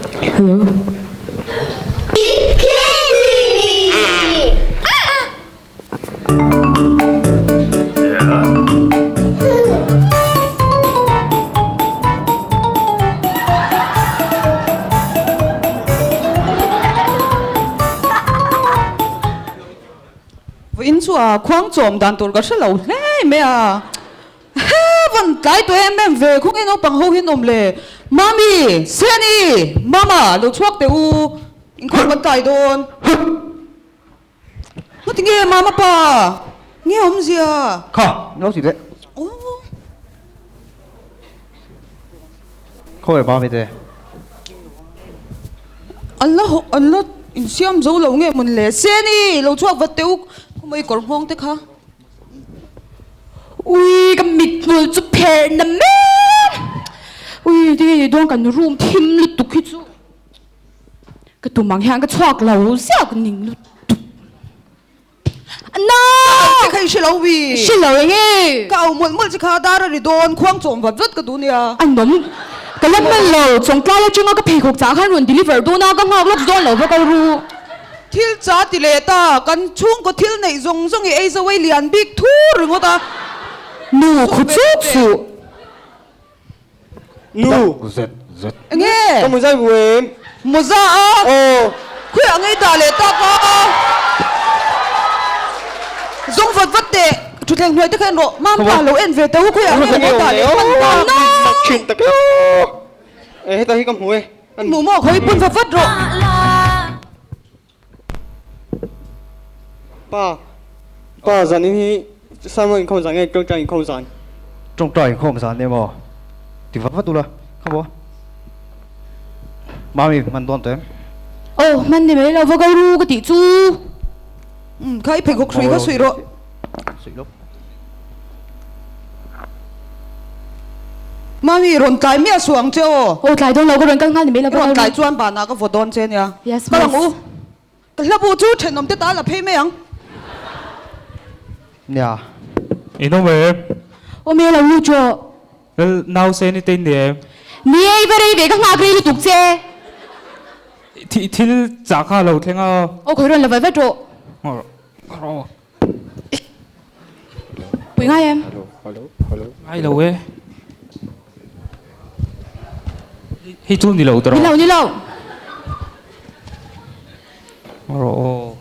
Hello. Vawiin chu a khuang chawm dan tur ka hre lo hle mai a. Heaven tlai tawh em em ve khawnge naupang ho hian awm le. Mami, Seni, Mama lo chhuak teh u, inkhawm kan tlai dawn. Ngati nge mama pa? Nge awmzia? Kha, lo ti teh. Aww. Khawi mami te? An la haw, an la insiam zo lo nge mawn le? Seni, lo chhuak vat teh u, khawmai kawr nghawng te kha. Ui, ka mithmul chu pherh na mek. Ui, tinge ni dawn kan room thim lutuk hi chu. Ka tum ang hian ka chhuak lo ziak ning lutuk. Na! Te kha i hre lo wi. Hre lo eng e. Ka au mawlh mawlh che kha dar a ri dawn khuang chawm vat vat ka duh nia. A nawm. Ka la hman lo. Chawngtlai atanga ka pheikhawk chah khan rawn deliver dawn a ka nghak lawk dawn lo va kal ru. Thil cha ti leh ta kan chhungkaw thil neih zawng zawng i ei zo ei lian bik thur ringawt a. Nu khu chuk suh. Nu. Zet zet. Enge? Ka mawza i hmu em? Mawza a? Aw. Khawiah ang ei dah leh tak a? Zawng vat vat teh. Thutthleng hnuai te kha en rawh. Mam pa lo en ve teh u khawiah ang ei lo dah leh hman ta. Mak thin tak e aw. E heta hi ka hmu e. Hmu maw khawi pun vat vat rawh. Pa, pa zan in hi Samuel inkhawm zan nge Tawngtai inkhawm zan? Tawngtai inkhawm zan emaw ti vat vat ula kha maw? Mami hman dawn tawh em? Aw hman ni mai lo va Gauru ka tih chu. Umm kha i pheikhawk hrui kha suih rawh. Suih lawk. Mami rawn tlai miah suh ang che aw. Aw tlai dawn lo ka rawn kal nghal ni mai lo. I rawn tlai chuan banah ka vaw dawn che nia. Yes Kal ang u. Ka hla bu chu thenawm te ta la phei mai ang. Nia. In awm em? Awm e lo lut rawh. Lal nau se ni te in ni em? Ni e i va rei ve ka nghak rei lutuk che. Thil chah kha a lo thleng a. Aw khawi rawn la vat vat rawh. Rawh. Pui ngai em? Ngai lo e. Hei chu ni lo tawh. Ni lo, ni lo. Rawh aw.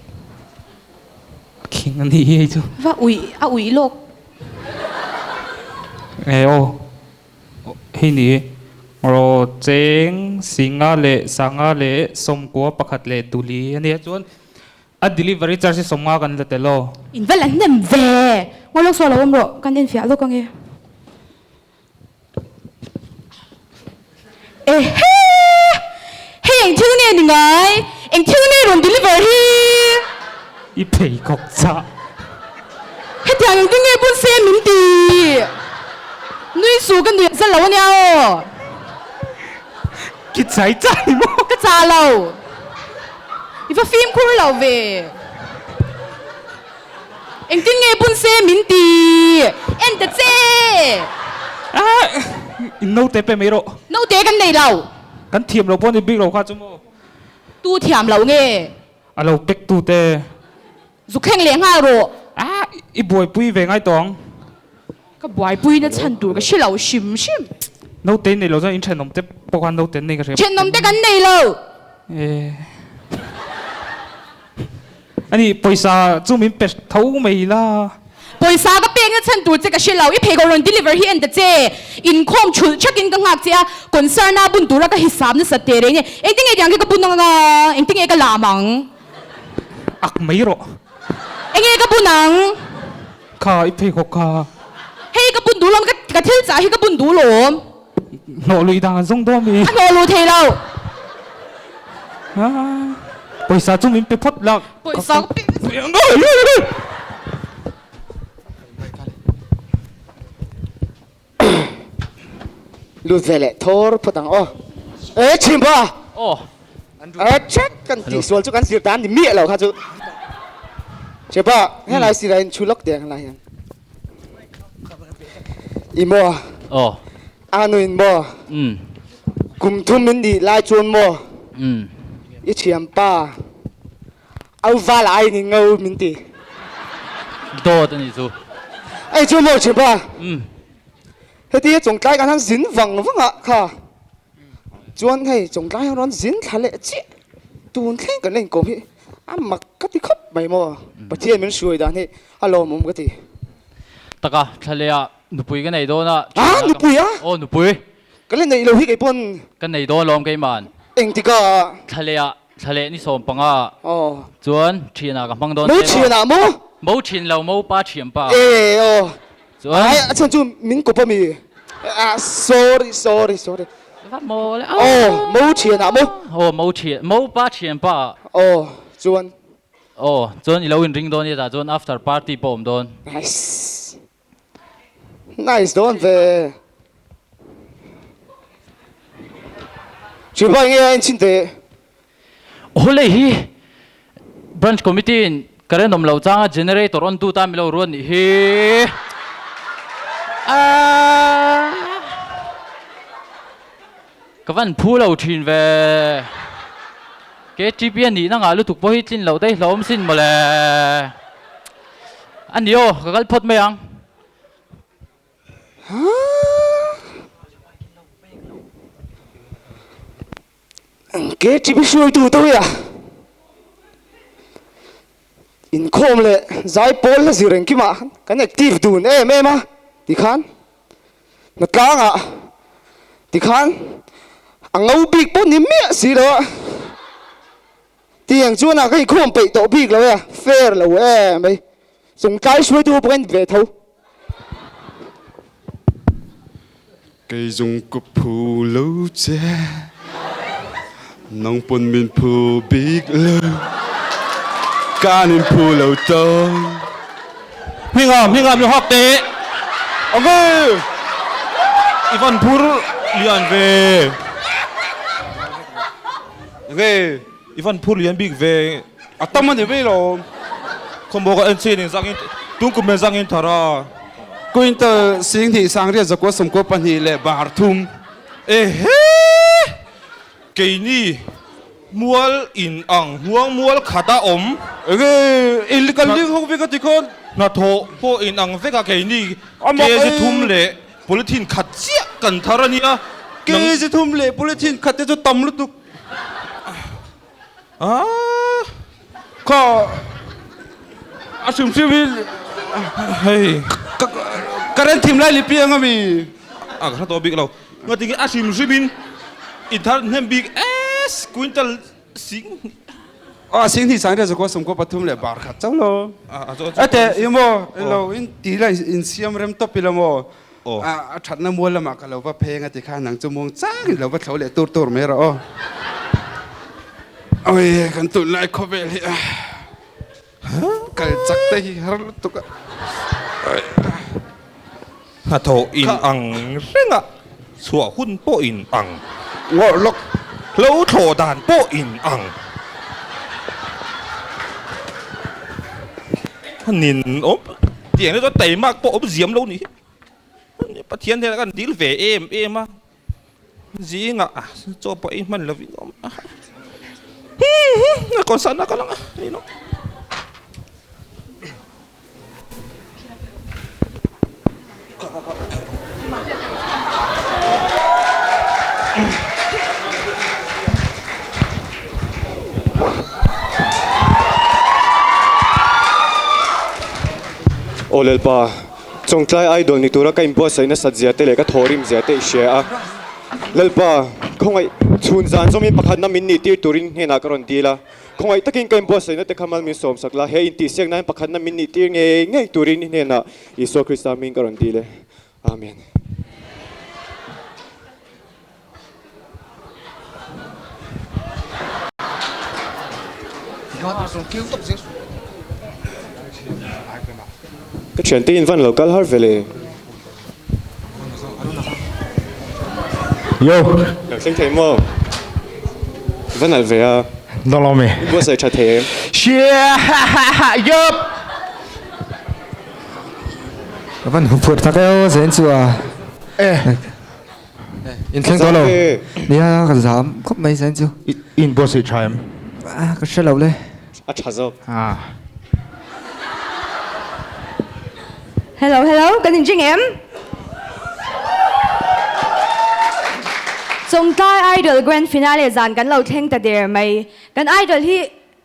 A khing a ni hi hei chu. Va uih, a uih lawk. E aw. Hei ni. Rawh cheng singa leh sanga leh sawmkua pakhat leh duli a nia chuan A delivery charge hi 50 kan la tel aw. In va la hnem ve. Ngawi lawk saw lo awm rawh, kan enfiah lawk ange. Ehe! Hei eng thil nge ni ngai? Eng thil nge rawn deliver hi? I pheikhawk chah. Hetiang engtin nge bun se min ti? Nui suh ka nuih a za lo ania aw. Ki chai chai maw? Ka chah lo. I va fimkhur lo ve. Engtin nge bun se min ti? En ta che! Ah! In naute pe mai rawh. Naute kan nei lo. Kan thiam lo pawh ni bik lo kha chu maw? Tu thiam lo nge? A lo pek tu te. Zuk thleng leh nghal rawh. Ah! I buaipui ve ngai tawh ang. Ka buaipui na chhan tur ka hre lo hrim hrim. Naute in nei lo chuan in thenawm te pawh khan naute an nei ka hria. Thenawm te kan nei lo. Eh. Ani pawisa chu min pe tho mai la. Pawisa ka pek na chhan tur che ka hre lo. I pheikhawk rawn deliver hi en ta che. Inkhawm thulh thakin ka nghak che a, concern a bun tura ka hisap nasat teh reng e. Engtinge tiang khi ka bun ang a, engtinge ka lam ang? Ak mai rawh. Enge ka bun ang? Kha i pheikhawk kha. Hei ka bun duh lawm, ka thil chah hi ka bun duh lawm. Hnawh luih dang an zawng dawn mi. A hnawh luh thei lo. Pawisa chu min pe phawt la. Pawisa ka pe. Lut ve leh thawr phawt ang aw. E chhimpa! Aw. E check kan tih sual chu kan zir tan ni miah lo kha chu. Chhimpa, helai sirah in chhu lawk teh ang helai hian. I maw? Aw. Anu in maw? Um. Kum thum in nih lai chuan maw? I thianpa au val ai ni ngo min ti. Dawt a nih chu. Ei chu maw thianpa? Heti chawngtlai kan han zin vang vang ah kha chuan hei chawngtlai han rawn zin thla leh chiah tun thleng kan la inkawm hi a mak ka ti khawp mai maw Pathian min hruai dan hi a lawmawm ka ti. Taka thla leh ah nupui ka nei dawn a. Ah nupui a? Aw nupui. Ka la neih lo hi kei pawn. Ka nei dawn lawm keiman. Engtik ah? Thla leh ah thla leh ni 15 ah. Aw. Chuan thian ah ka hmang dawn che maw? Mo thian ah maw? Mo thian lo mo pa thian pa. E aw. Chuan. Ai a chhan chu min kawp a mi? Ah sorry sorry sorry. Va mo le. Aw mo thian ah maw? Aw mo thian mo pa thian pa. Aw chuan. Aw chuan i lo in ring dawn nia tah chuan after party pawh awm dawn. Nice. Nice dawn ve. Thianpa enge a en chhin teh. Hawlei hi Branch Committee in current awm lo changa generator on tu tan milo ruat nih hi. Ka van phu lo thin ve. KTP a nihna ngah lutuk pawh hi tlin loh daih hlauhawm sin mawle. A ni aw, ka kal phawt mai ang. KTP hruaitu te hi a inkhawm leh zaipawl la zir engkimah kan active dun em em a tikhan Hnatlangah tikhan a ngo bik pawh ni miah si lo a, tiang chuan a ka inkhawm peih tawh bik lo e a, fair lo em mai, chungtlai hruaitu pawh ka en ve tho. Kei zung ka phu lo che, nang pawn min phu bik lo, kan in phu lo tawn. Hmingam, hmingam i hawk teh. Ok. I van phur lian ve. Ok. I van phur lian bik ve. A tam a ni mai lo. Khawmbaw ka en chin in zangin tung kum men zangin thar a. Quintal Singhnih Sangriat Zakua Sawmkua pahnih leh bar thum. Ehe! Keini mual in ang hmuang mual khat a awm. Enge i kal ding ho vek a ti khan. Hnathawh pawh in ang vek a keini kg thum leh polythene khat chiah kan thar a nia. Kg thum leh polythene khat te chu tam lutuk. Ah! Kha a hrim hrim hi hei current thim lai lipi ang ami. A ka hre tawh bik lo. Ngatinge a hrim hrim in i thar hnem bik es quintal sing hnih. A sing hnih sang riat zakua sawmkua pathum leh bar khat chauh lo. Ate i maw lo in ti la in siam rem tawp ila maw a thatna mual lamah ka lo va pheng a ti khan nang chu muang chang in lo va thlo leh tur tur mai rawh aw. Oi kan tunlai khawvel hi a kal chak te hi har lutuk a. Hnathawh in ang reng a, chhuah hun pawh in ang. Ngawrh lawk. Hlo thlawh dan pawh in ang. Nin awm tiang te chuan taimak pawh awm ziam lo nih hi. Pathian hian kan dil ve em em a, zingah chaw pawh ei hman lovin awm a. Concert na ka lang a. Aw Lalpa, Chawngtlai Idol ni tura ka inbuatsaih nasat zia te leh ka thawhrim zia te i hria a. Lalpa, khawngaih chhun zan zawmin pakhatna min nih tir turin hnenah ka rawn dil a. Khawngaih takin ka inbuatsaihna te kha mal min sawmsak la, he intihsiak nain pakhatna min nih tir ngei ngei turin i hnenah Isua Krista hming ka rawn dil e. Amen. Ka thiante in van lo kal har ve le. Yo. Lo thleng thei maw? Va nalh ve a. Dawng lo mi. I buatsaih tha thei em? Yup. Ka van hu phur tak e aw zen chu a. Eh. In thleng tawh lo. Nia ka zam khawp mai zain chu. I inbuatsaih tha em? A ka hre lo le. A tha zawk. Hello hello kan inring em? Chawngtlai Idol Grand Finale zan kan lo thleng ta der mai. Kan Idol hi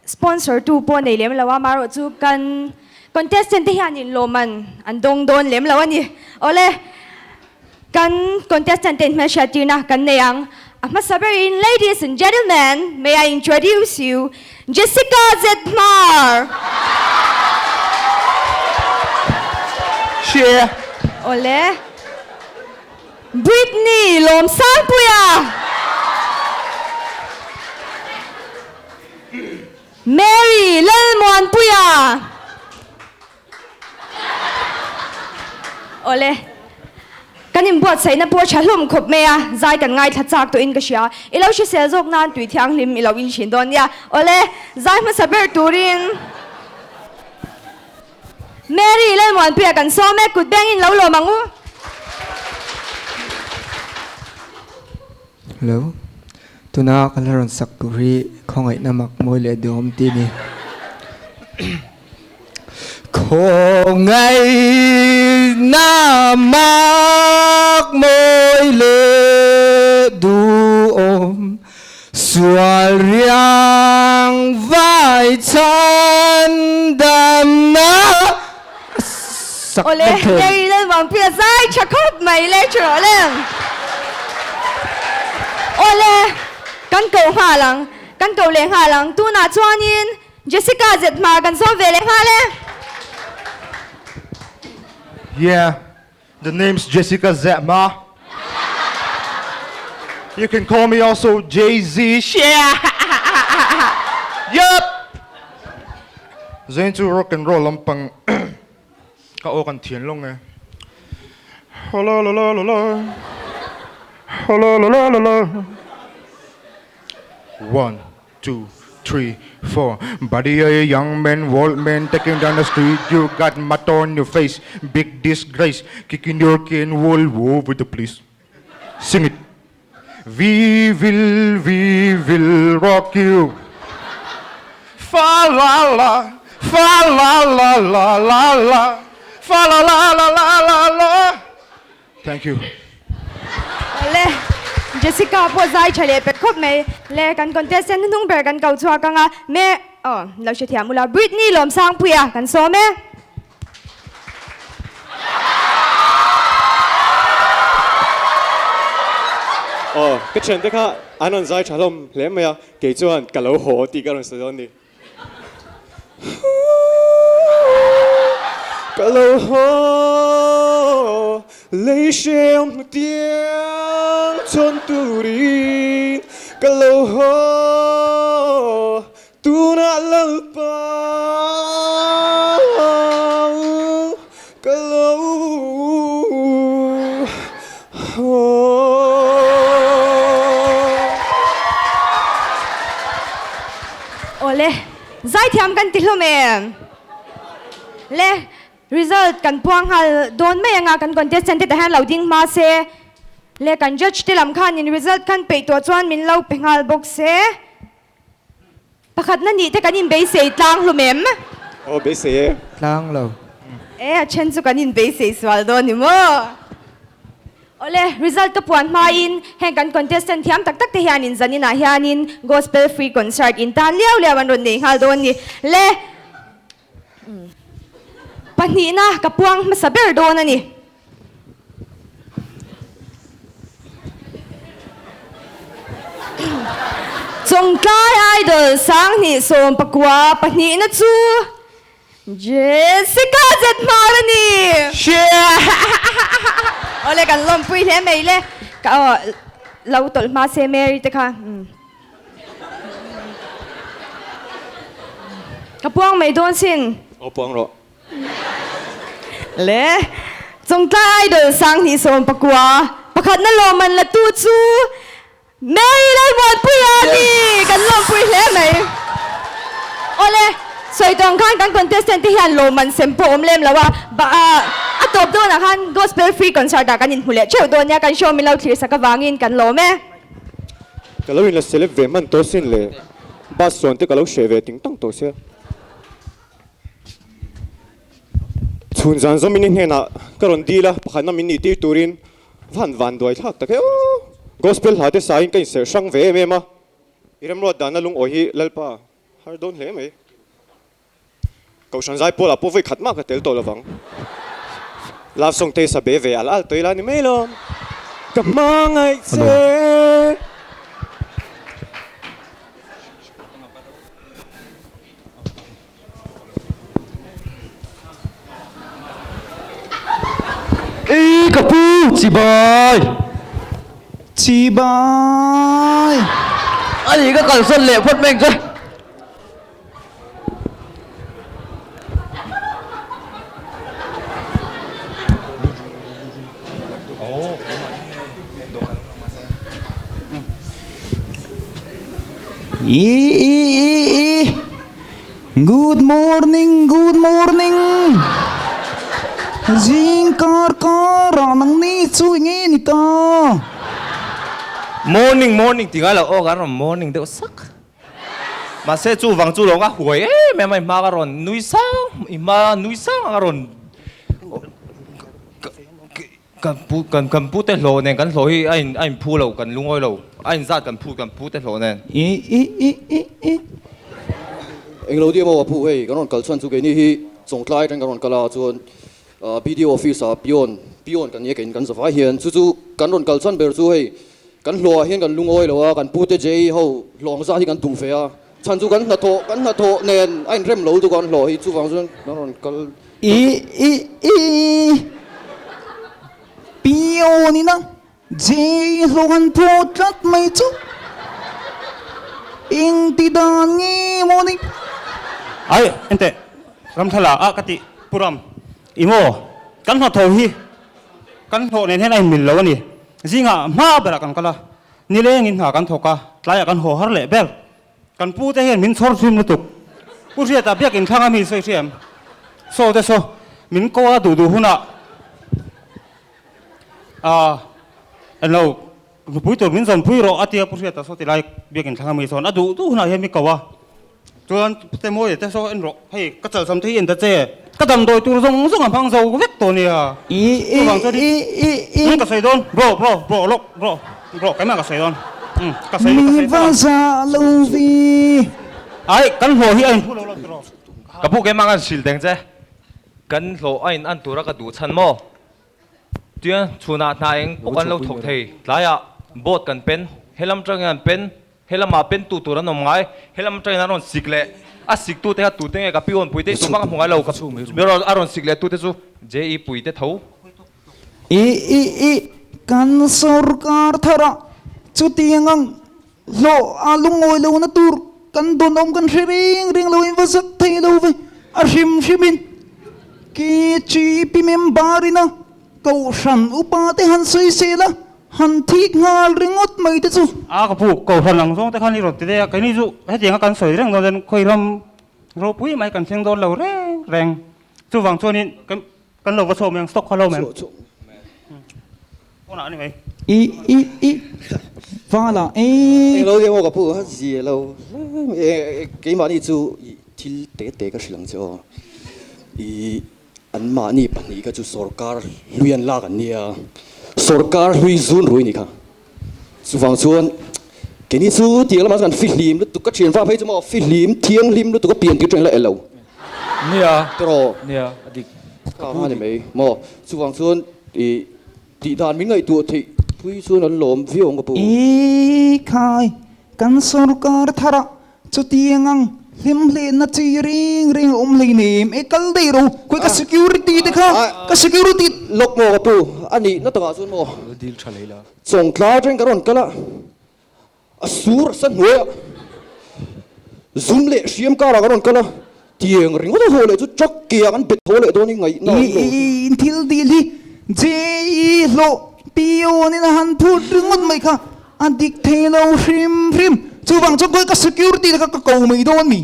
Sponsor tu pawh nei lem lo a, marawh chu kan contestant te hian in lawmman an dawng dawn lem lo a ni. Awle, kan contestant te inhmelhriat tirna kan nei ang. A hmasa berin ladies and gentlemen, may I introduce you Jessica Zethmar! Share! Awle, Britney Lawmsangpuia! Mary Lalmuanpuia. Awle, kan inbuatsaihna pawh a tha hlawm khawp mai a, zai kan ngaithla chak tawhin ka hria. I lo hrisel zawk nan tui thianghlim i lo in thin dawn nia. Awle, zai hmasa ber turin Mary Lalmuanpuia kan sawm e, kut bengin lo lawm ang u. Hello. Tuna ka la rawn sak tur hi khawngaihna mak mawi leh duhawm tih a ni. Khawngaihna mak mawi leh duhawm sual riang vai chhan damna sak Awle, vek thei. Mary Lalvangpuia zai tha khawp mai le tha rawh le. Awle, kan ko nghal ang, kan ko leh nghal ang. Tunah chuanin Jessica Zethma kan sawm ve leh nghal e. Yeah, the name's Jessica Zethma. You can call me also Jay-Z. Yup! Zain chu rock and roll lampang ka aw kan thian lawng e. Halalalala. Halalalala. One, two, three, four. Buddy, a young man, old man, taking down the street. You got mud on your face, big disgrace, kicking your can all over the place. Sing it. We will, we will rock you. Fa la la, fa la la la la la, fa la la la la la la. Thank you. Le, Jessica pawh zai tha leh pek khawp mai. Le, kan contestant hnuhnung ber kan ko chhuak ang a, me, aw, lo hrethiam ula, Britney Lawmsangpuia kan sawm e. Aw, ka thiante kha an rawn zai tha hlawm hle mai a, kei chuan ka lo haw tih ka rawn sawi dawn ni. Ka lo haw, lei hrehawm hmu tiang chhawn turin ka lo haw, Tunah Lalpa ka lo haw. Awle, zaithiam kan ti hlawm em? Le, result kan puang nghal dawn mai anga kan contestant te tah hian lo ding hma se. Le, kan judge te lam khanin result khan peih tawh chuan min lo pe nghal bawk se. Pakhatna nih te kan inbeisei tlang hlum em? Aw beisei e. Tlang lo. E a then chu kan inbeisei sual dawn ni maw? Awle, result ka puan hmain heng kan contestant thiam tak tak te hianin zaninah hianin Gospel Free Concert in tan liau liau an rawn nei nghal dawn ni. Le, pahnihna ka puang hmasa ber dawn a ni. Chawngtlai Idol 2019 pahnihna chu Jessica Zethmar a ni. Awle kan lawmpui hle mai le. Ka aw lo tawlh hma se Mary te kha. Ka puang mai dawn sin. Aw puang rawh. Le, Chawngtlai Idol 2019 pakhatna lawmman la tu chu Mary Lalmuanpuia a ni! Kan lawmpui hle mai. Awle, sawi tawng khan kan contestant te hian lawmman sem pawh awm lem lo a, a tawp. tawp dawnah khan Gospel Free Concert ah kan inhmu leh theuh dawn nia, kan show min lo thlir sak avangin kan lawm e. Ka lo inla celeb ve hman tawh sin le, bus chuan te ka lo hreh ve ting tang tawh sia. Chhun zan zawmin i hnenah ka rawn dil a, pakhatna min nih tir turin van van duai thlak tak e aw. Gospel hla te sain ka inserh hrang ve em em a, i remruat dana lungawi hi Lalpa har dawn hle mai. Kohhran zai pawlah pawh vawi khat mah ka tel tawh lovang. Love song te sa be ve al al tawh ila ni mai lo. Ka hmangaih che. Ei ka pu chibai chibai ani ka kalsan leh phawt mai ang che. I i i i Good morning good morning Zing kar kar ah nang ni chu eng nge ni ta? Morning morning ti ngai lo aw kan rawn morning deuh sak. Mahse chu vang chu lo ka huai em em a i hma ka rawn nui sang i hma nui sang a ka rawn kan pu kan kan pu te hlawh nen kan hlawh hi a in a in phu lo kan lungawi lo a in zat kan phu kan pu te hlawh nen. I i i i i. Englo diam aw a pu hei kan rawn kal chhan chu keini hi Chawngtlai atang kan rawn kal a chuan BDO office ah peon peon kan nia keiin kan zavai hian chu chu kan rawn kal chhan ber chu hei Kan hlawhah hian kan lungawi lo a, kan pute JE ho hlawng zat hi kan duh ve a, chhan chu kan hnathawh kan hnathawh nen a inrem lo lutuk a kan hlawh hi chuvang chuan kan rawn kal I i i Pion ina JE hlawh han phu tlat mai chu engti dan nge maw ni? Ai enteh Ramthla ah ka tih Pu Ram i maw kan hnathawh hi kan hlawh nen hian a inmil lo a ni. Zingah hma berah kan kal a, nilengin hna kan thawk a, tlaiah kan haw har leh ber. Kan pu te hian min chhawr hlim lutuk. Pu Hriata biakin thlang a mi sawi hriam. Saw te saw, min ko a duh duh hunah ah englo nupui tur min zawnpui rawh a tia Pu Hriata saw ti lai biakin thlang a mi sawn a duh duh hunah hian mi ko a. Chuan Pute Mawia te saw en rawh, hei ka chalsam te hi en ta che, ka damdawi tur zawng zawng a hmang zo vek tawh nia. Chuvang chuan i ka sawi dawn, bro bro bro lawk bro bro keimah ka sawi dawn, umm ka sawi ka sawi va za lo ve. Ai kan hlawh hi a inphu lo lo tiraw. Ka pu keimah kan hrilh teng che, kan hlawh a in an tura ka duh chhan maw? Tia chhunah hna eng pawh kan lo thawk thei, tlaiah boat kan pen, helam tangin an pen, He lamah pen tu tur an awm ngai, he lam atangin an rawn sik leh, a sik tute kha tute nge ka pi awn puite tumah ka hmu ngai lo, ka a rawn sik leh tute chu JE puite tho. I i i kan sorkar tharah chutiang ang hlawh a lungawi lohna tur kan dawn awm kan hre reng reng lo in va zak thei lo ve, a hrim hrimin KGP member ina Kohhran upa te han sawi sel a, han thik nghal ringawt mai te chu. A ka pu, Kohhran ang zawng te khan i rawn ti daih a, keini chu hetianga kan sawi reng dawn chuan khawi ram ropui mai kan thleng dawn lo reng reng. Chuvang chuanin kan kan lo va chhuak mai ang, stock kha lo mai ang. Pawnah a ni mai. I i i Vala e. Englo eng aw ka pu, a zia lo keimahni chu thil te te ka hrilh ang che aw. I An mahni pahnih kha chu sorkar hlui an lak an nia, sorkar hlui zun rui ni kha. Chuvang chuan keini chu tiang lamah chuan kan fihlim lutuk, ka thian va phei chu maw fihlim thianghlim lutuk a pian tir tawhin la el lo. Nia. Tiraw. Nia, a dik. Ka pu ni mai maw. Chuvang chuan i tih dan min ngaihtuah theih pui chuan an lawm viau ang ka pu. I khai, kan sorkar tharah Chutiang ang hlimhlehna chi reng reng a awm hlei nem e, kal daih ro, khawi ka security te kha, ka security. Lawk maw ka pu, a nih na takah chuan maw Chawngtlai atangin ka rawn kal a, a sur a sa hnuai a, zum leh hriam karah ka rawn kal a, tiang ringawt a haw leh chu truck ke ah kan bet haw leh dawn i ngaihna a awm lo. I thil dil hi JE hlawh peon in a han phut ringawt mai kha. A dik thei lo hrim hrim. Chuvang chuan khawi ka security te kha ka ko mai dawn mi?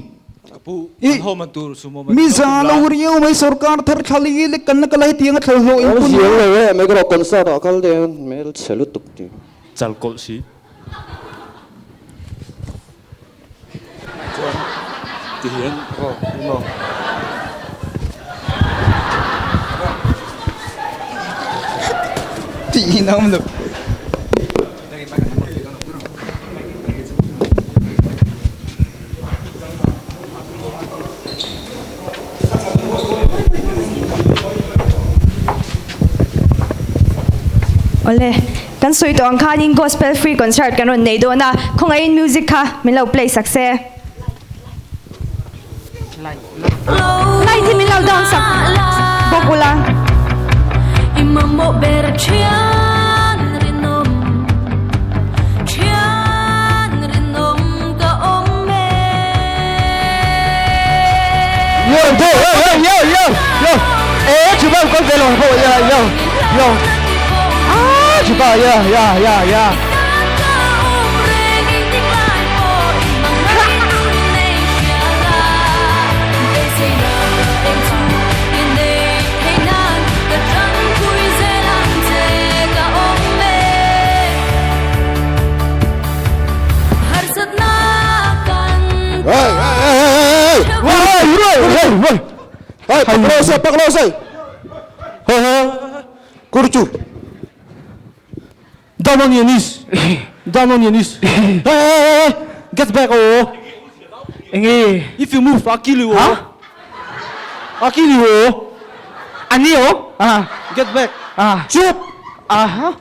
Pu, kan ho man tur sumo man Mi za lo riau mai sorkar thar thla li lek kan la kal a hetiang a thla hlawh in pun. Awm lo e, mai ka rawh concert ah kal deng hmel chhe lutuk ti. Chal kawlh si. Chuan ti hian aw emaw. Tih in a awm lo. Awle, kan sawi tawh ang khanin Gospel Free Concert kan rawn nei dawn a, khawngaihin music kha min lo play sak se. Light hi min lo down sak bawk ula. Yo yo yo yo yo yo eh chủ ba con về lòng bộ yo yo yo ah chủ ba ya ya ya ya Hey, hey, hey, hey, hey, hey, hey, pak lo say, pak lo say. Hey, hey, kurchu. Down on your knees. Down on your knees. Hey, hey, hey, hey. Get back, oh. Enge. If you move, I'll kill you, oh. I'll kill you, oh. Ani, oh. Ah. Get back. Ah. Chup. Aha.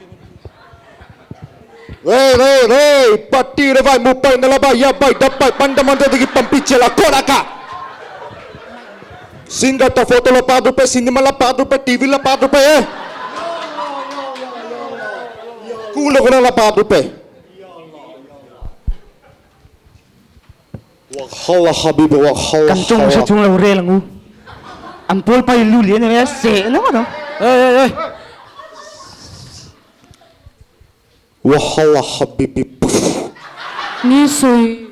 Hey, hey, hey. Patti re vai mupai nalaba ya bai dapai pandamanda digi pampi chela koraka. Singer to photo la 5 rupaye, cinema la 5 rupaye, TV la 5 rupaye. Eh. Cool la 5 rupaye. Wakhala habibi wakhala. Kan chung sa chung lo re lang u. Ang pol pa yung luli na se no no. Hey, hey, hey. Wakhala habibi. Ni sui.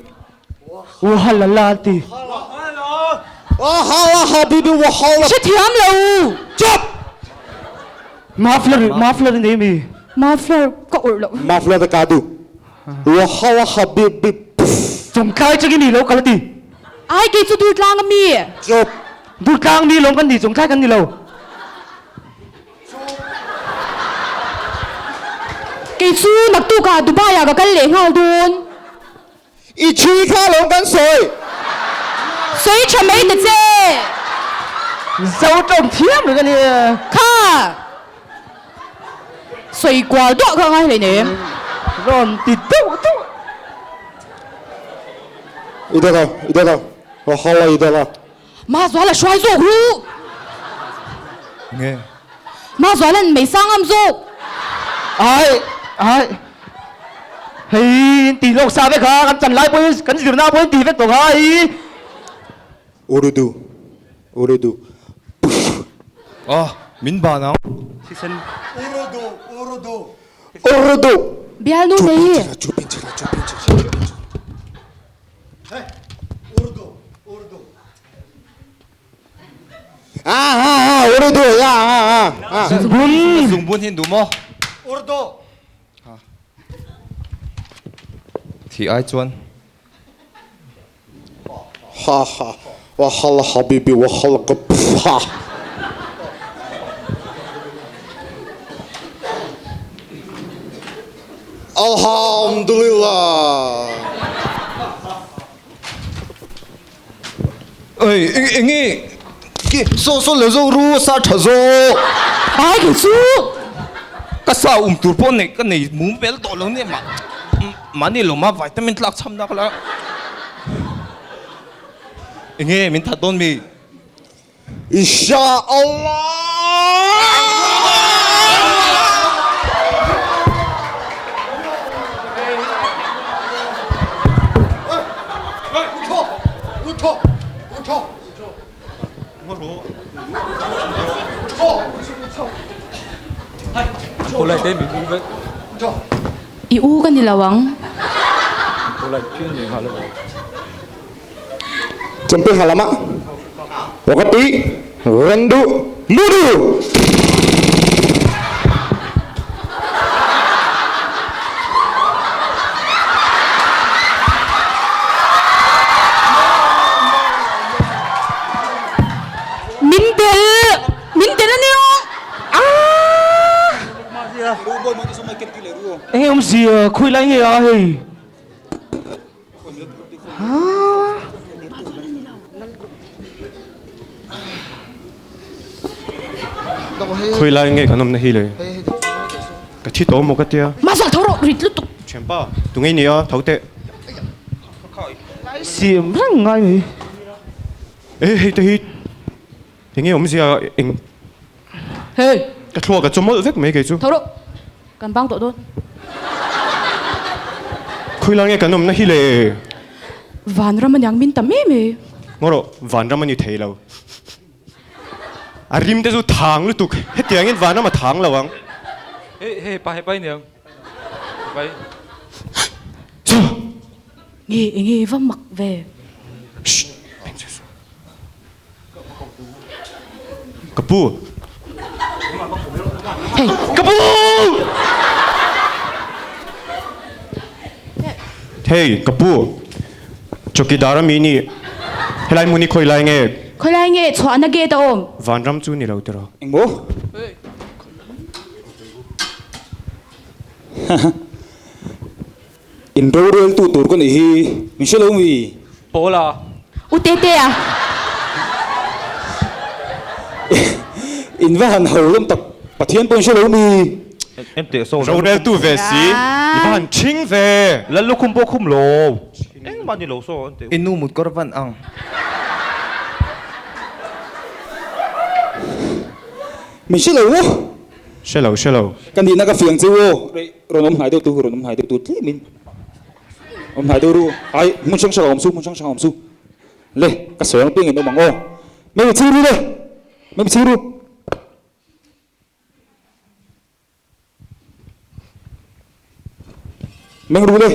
Wahala lati. Wahala habibi wahala. Sẽ thiam lo. Chop. Muffler muffler ni mi. Muffler ka ur lo. Muffler da kadu. Wahala habibi. Chong kai chagi ni lo kalati. Ai ke chu dur tlang mi. Chop. Dur tlang mi long kan ni chong kai kan ni lo. Ke chu nak tu ka Dubai ka kal le ngal dun. I chi kha long kan soi. Soi cha mei ta che. Zau tong thiam lo kan ni. Kha. Soi kwal do kha ngai le ne. Ron ti tu tu. Idala, idala. Wahala idala. Ma zwa la shuai zo ru. Nge. Ma zwa lan mei sang am zo. Ai ai. Hei, ti lok sa ve kha kan chan lai poi kan zir na poi ti vek to kha ai. Urdu. Urdu. Oh, min ba nang. Sisen. Urdu, Urdu. Urdu. Bial nu nei. Chupin chila, chupin chila. Hey, Urdu, Urdu. Ah ah ah, Urdu, ya ah ah ah. Zungbun. Zungbun hin du mo. Urdu. Thì ai chuan? Ha ha. Wahala habibi wahala ha. Alhamdulillah. Ê, ê, ê, so so le zo ru sa tha zo. Ai ke chu. Ka sa tur pon nei ka nei mum bel to lo ne ma. Mani lo ma vitamin tlak cham nak la. Enge min that don mi. Insha Allah. Utho, utho, utho. Utho, Cô lại tên bị ngu vậy. I u kan ni lawang. Cô lại chuyên gì hả lo. Chemte hma lamah Wakati Rendu Mudu! Min del! Min del a nia! Aaa! Enge awmzia khawi lai nge a hei? Khawi lai nge kan awmna hi le? Ka thi tawh maw ka tia? Mahse tho rawh rit lutuk. Thianpa, tunge i nih a? Tho teh. Siam reng ngai mai. E hei te hi enge awmzia eng Hey! Ka thluak a chawmawlh vek mai kei chu. Tho rawh, kan bang tawh dawn. Khawi lai nge kan awmna hi le? Vanram aniang min tam em e. Ngaw rawh, vanram a ni thei lo. A rim te chu thang lutuk, hetiangin vanram a thang lo ang. Hey, hey, pa he pai niang. Pai. Chu! Nge, enge va mak ve. Shh! Ka pu. Hey. Ka pu! Hey, ka pu. Chowkidar ami ni. Helai hmun hi khawi lai nge? Khawi lai nge chhuahna gate a awm? Vanram chu ni lo tiraw? Engmaw? In roreltu tur ka nih hi min hre lo mi? Paula. U Tetea. In va han ho lawm tak, Pathian pawh in hre lo mi? En teh saw. Roreltu ve si, i va han thing ve. Lal lukhum pawh khum lo. Engmah ni lo saw en teh. I nu mut kawr van ang. Min hre lo maw? Hre lo, hre lo. Ka nihna ka fiang che u aw. Rawn awm hnai deuh tu, rawn awm hnai deuh tu tlem in awm hnai deuh ru. Ai, hmun hrang hrang a awm su, hmun hrang hrang a awm su. Le, ka sawi ang piang in awm ang aw. Mei mi chhing ru le, mei mi chhing ru. Meng ru le.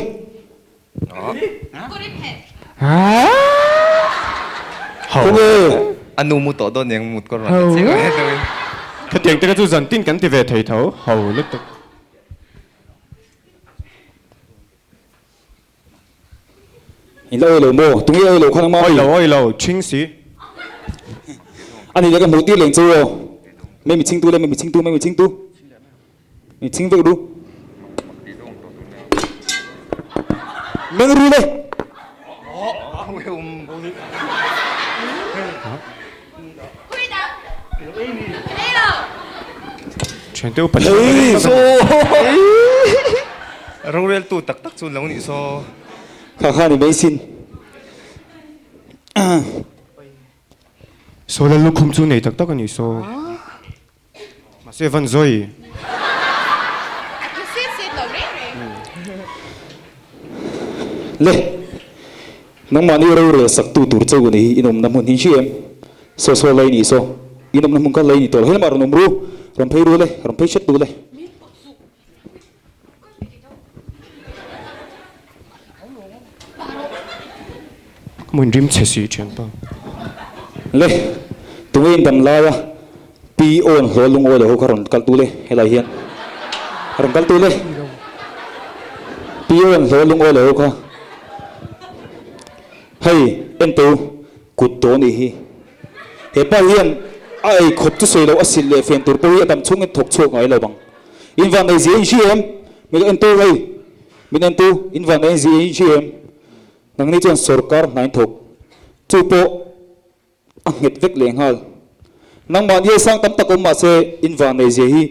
Khawnge? A nu mu tawh dawn eng mut kawr rawn chiang mai deuh in. Khatiang te kha chu zan tin kan ti ve thei tho ho lutuk. In la awi lo maw? Tunge awi lo kha nangmah Awi lo awi lo chhing si. A ni le ka hmuh tir leng chu aw. Mei mi chhingtu le mei mi chhingtu mei mi chhingtu. Mi chhing vek ru. Meng ru le. Thiante upa Hei Roreltu tak tak chu lo nih saw. Kha kha ni mai sin. Saw lal lukhum chu nei tak tak a nih saw. Mahse van zawi. Le, nangmahni rorel sak tu tur chauh ni hi in awmna hmun hi hri em? Saw saw lei ni saw, in awmna hmun kha lei ni tawh lo. Helamah rawn awm ru, rawn phei ru le, rawn phei hret tu le. Ka hmuin rim chhe si thianpa. Le, tunge in dam laia Pi Awn hlawl lungawi lo ho kha rawn kal tu le helai hian rawn kal tu le Pi Awn hlawl lungawi lo ho kha hei en teu kut dawn i hi hepa hian a ei khawp chu sawi lo a silh leh fen tur pawh hi a dam chhungin thawk chhuak ngai lo bang. In van nei zia in hri em? Min en tu hei, min en tu, in van nei zia in hri em? Nangni chuan sorkar hnain thawk chu pawh a nghet vek leh nghal. Nangmahni a sang tam tak awm mahse in van nei zia hi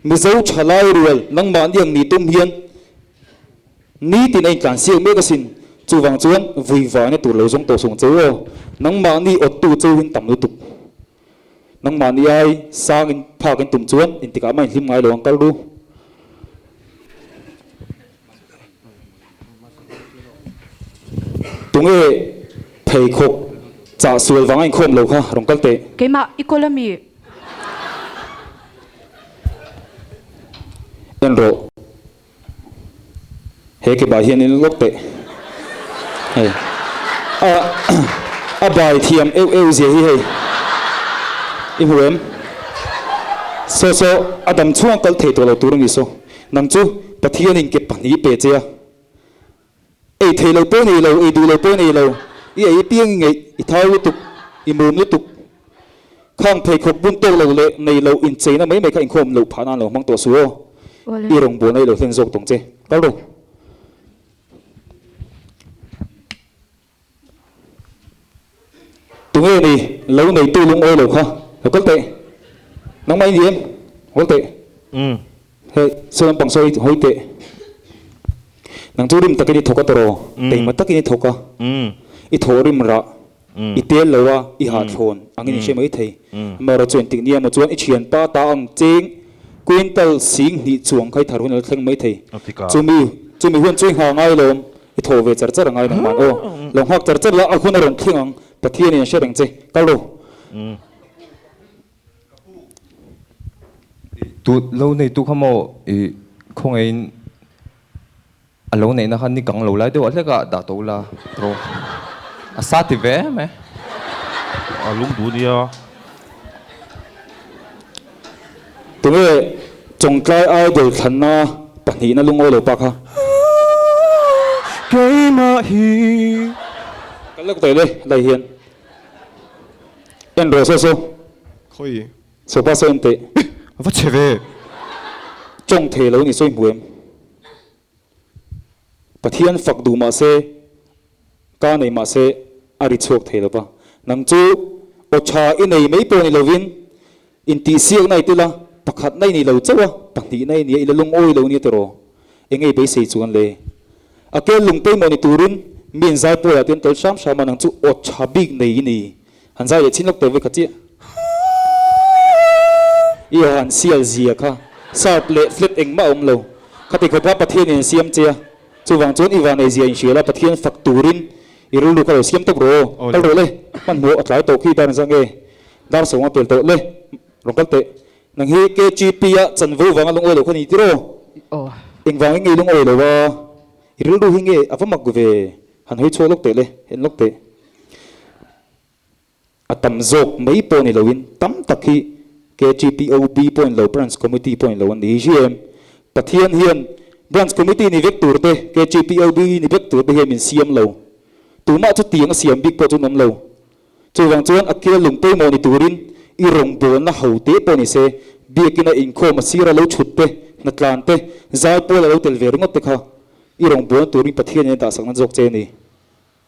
Mizo thalai rual nangmahni ang ni tum hian nitin a intlan siak mek asin. Chuvang chuan vui vaina tur lo zawng tawh sung cheu aw. Nangmahni awttu cheu in tam lutuk. Nangmahni ai sang in phak in tum chuan intikah mah in hlim ngai lo ang kal ru. Tunge pheikhawk chah sual vanga inkhawm lo kha rawn kal teh. Keimah i kawl ami? En rawh. He ke bah hian in lawk teh. Hei. Ah. A bai thiam euh euh zia hi hei i hmu em? Saw saw a dam chhung a kal thei tawh lo tur a ni saw. Nang chu Pathianin ke pahnih pe che a. Ei thei lo pawh nei lo, ei duh lo pawh nei lo, i ei piang i ngeih, i thau lutuk, i mum lutuk. Khang pheikhawk bun tawk lo leh nei lo incheina mai mai kha inkhawm loh phah nan lo hmang tawh suh aw. I rawngbawlna i lo hlen zawk tawng che. Kal rawh. Tunge ni lo neitu lungawi lo kha lo kal teh. Nangmah i ni em? Hawl teh. Hei saw lampang sawi hawi teh. Nang chu rim takin i thawk a tawraw? Teima takin i thawk a. I thawh rim rah. I tel lo a, i hahthlawn angin i hre mai thei. Amaherawhchu engtik nia maw chuan i thianpa ta ang cheng quintal 2000 chuang kha i thar hun a la thleng mai thei. Chumi chumi hun chu i nghah ngai lawm. I thaw ve char char a ngai nangman aw. Lo nghak char char la a hun a rawn thleng ang. Pathianin a hre reng che. Kal rawh. Tu lo neitu kha maw i khawngaihin a lo neihna kha ni kang lo lai deuh ah hlek ah dah tawh ula tawh a sa ti ve em e. A lung duh nia. Tunge Chawngtlai Idol thlanna pahnihna lungawi lo pa kha? Keimah hi. Kal lawk tawh le lai hian. En rawh saw saw. Khawi. Sofa saw en teh. A va chhe ve. Chawng thei lo ni sawi hmu em? Pathian fak duh mah se, ka nei mah se a ri chhuak thei lo va. Nang chu aw tha i nei mai pawh ni lovin intihsiakna i tel a, pakhatna i ni lo chauh a, pahnihna i nia, i la lungawi lo nia tiraw? Eng nge i beisei chuan le? A kel lung pawimawh ni turin mi in zai pawiah te an tel hram hram a, nang chu aw tha bik nei i ni. Han zai leh chin lawk teh vek a chiah. I aw han sial zia kha sharp leh flat engmah a awm lo. Khati khawpa Pathian in an siam che a, chuvang chuan i vanei zia inhria la Pathian fak turin i rilru kha lo siam tawp rawh aw. Kal rawh le, hmanhmawh a tlai tawh khi dar engzah nge? Dar sawm a pel tawh le, rawn kal teh. Nang hi KGP a chanvo vanga lungawi lo kha ni tiraw? Engvangin nge i lungawi lo a? I rilru hi nge a va mak ve? Han hawi chhuak lawk teh le, en lawk teh. A tam zawk mai pawh ni loin tam tak hi KGPOB pawh ni lo, Branch Committee pawh ni lo an ni hi em? Pathian hian Branch Committee ni vek tur te, KGPOB ni vek tur te hian min siam lo. Tumah chu tiang a siam bik pawh chu an awm lo. Chuvang chuan a kel lung pawimawh ni turin i rawngbawlna ho te pawh ni se, biakina inkhawm a sira lo chhut te, hnatlan te, zai pawl a lo tel ve ringawt te kha i rawngbawlna turin Pathianin a dahsakna zawk che a ni.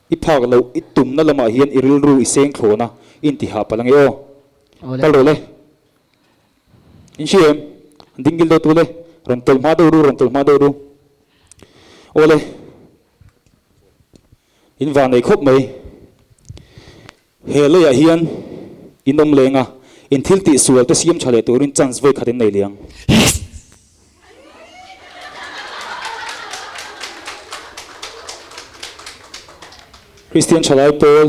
I phak loh i tumna lamah hian i rilru i seng thlawn a, i intihah palh ange aw. Kal rawh le. In hria em? Dingil deuh tu le. Rawn tawlh hma deuh ru, rawn tawlh hma deuh ru. Aw le. In van nei khawp mai. He leiah hian in awm leng a, in thil tih sual te siam tha leh turin chance vawi khat in nei liang. Kristian thalai pawl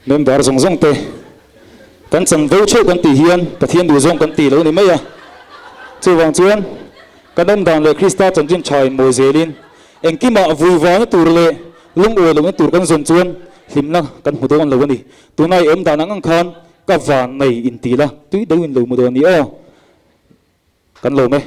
member zawng zawng te kan chanvo theuh kan tih hian Pathian duh zawng kan tih lo ni mai a. Chuvang chuan kan awm dan leh Krista chanchin tha in mawi zelin engkimah vui vaina tur leh lungawi lohna tur kan zawn chuan hlimna kan hmu dawn lo a ni. Tunai awm dan ang ang khan ka van nei inti la tui deuhin lo mu dawn ni aw. Kan lawm e.